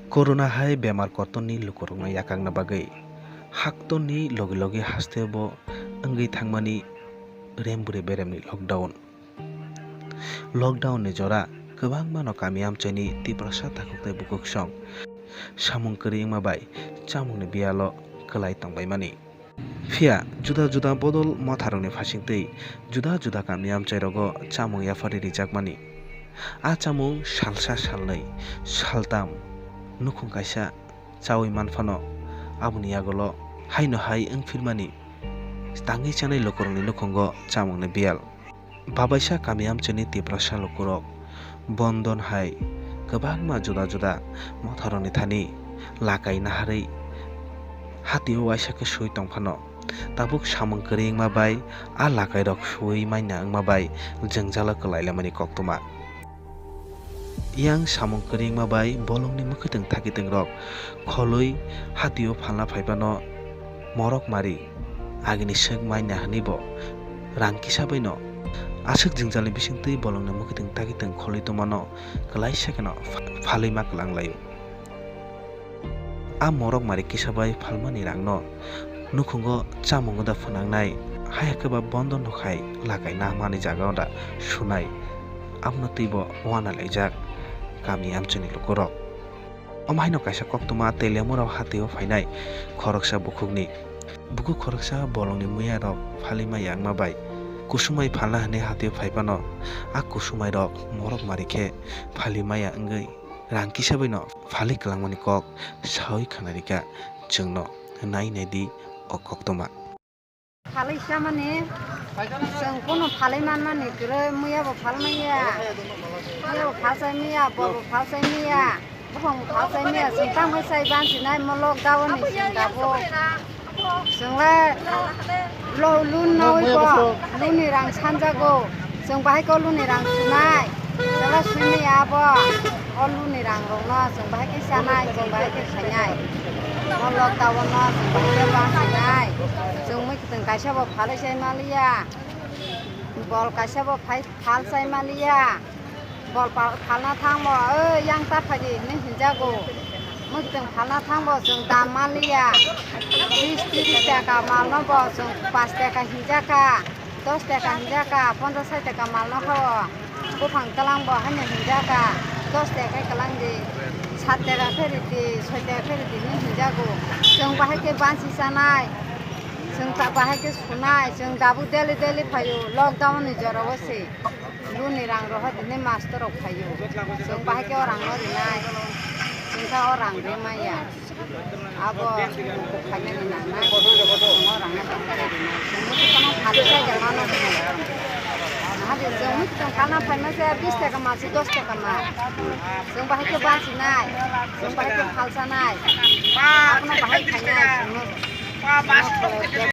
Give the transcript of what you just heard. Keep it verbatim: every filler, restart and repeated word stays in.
Corona hai bemar kotorni lukurokno yakakna bagwi haktorni logi logi hasteo bo wngwi thangmani rembwrwi beremni lockdown. Lockdown ni jora kwbangmano kami amchaini Tiprasa takhuknai bukuksong samung kwrwi wngma bai chamungni biyalo kwlai tongbaimani. Phiya juda juda bodol motharokni phasingtwi juda juda kami amchairogo chamung yapharwi rijakmani. A chamung salsa salnwi saltam nukhung kaisa chawi manphano aboni yagulo haino hai wngphirmani tangwi chanai lukurokni nukhungo chamungni biyal. Babaisa kami amchaini Tiprasa lukurok bondon hai kwbangma juda juda motharokni thani lakai naharwi hatio waisa khe sui tongphano tabuk samung kwrwi wngma bai a lakairok sui manya wngma bai jwngjalo kwlai lamani koktwma. Yang samung kwrwi wngma bai bolongni mwkhwtwng thakitwng rok kholwi hatio phalna phaiphano morok mari agini swk manya hwnwi bo rang kisa baino aswk jwngjalni bisingtwi bolongni mwkhwtwng thakitwng kholwi tongmano kwlaisa kheno pha-, phalwi ma kwlang laio. A morok mari kisa bai phalmani rangno nukhungo chamung da phwnangnai, haya khe ba bondo no khai lakai nahmani jaga da sunai, abono twibo uana laijak kami amchini lukurok. Omo haino kaisa koktwma Teliamura o hatio phainai khoroksa bukhukni. Bukhuk khoroksa bolongni muya rok phalwi ma yakma bai kusumai phalna hwnwi hatio phaiphano a kusumai rok morok mari khe phalwi maya wngwi rang kisa baino phalwi kwlangmani kok sawi khwnarikha chwngno. Nai naidi o koktwma. Phalwi samani chwng kunu phalwi manmani kwrwi, muya bo phalmaya, muya bo phalsai maya, bol bo phalsai maya, buphang bo phalsai maya, chwng tamo sai bansinai mo lockdown ni chwng dabo. Chwng le lo loan nawi bo, loan ni rang sanjago. Chwng bahai khe o loan ni rang sunai. Chwla sui maya abo. O loan ni rang rok no chwng bahai khe sanai, chwng bahai khe khainai. O lockdown no chwng bahai khe bansinai. Chwng mui kwthwng kaisa bo phalwi sai maliya. Bol kaisa bo phai, phal sai maliya. Bol pal-, phalna thang bo, "Oi, yang ta phai di," hinwi hinjago. Mwkhwtwng phalna thang bo chwng dam manliya. Bis tiris taka mal no bo chwng pas taka hinjaka, dos taka hinjaka, ponchas sai taka mal no kha o. Buphang twlang bo haino hinjaka, dos taka kwlang di, sat taka khe ridi, soi taka khe ridi hinwi hinjago. Chwng bahai khe bansi chanai, chwng ta bahai khe sunai, chwng dabu daily daily phaio, lockdown ni jora o se. Loan ni rang rohor hwnwi master rok phaio. Chwng bahai khe o rang no rinai. Chwng khe o rang rimaya. Abo khainani nangnai. Chwng o rang no tongthai rinai. Chwng no tongthai rinai. Naha di chwng no tong kana phaima se bis taka mal se dos taka mal. Chwng bahai khe basinai. Chwng bahai khe phalsanai. Abono bahai khainai chwng no. Chwng no khlai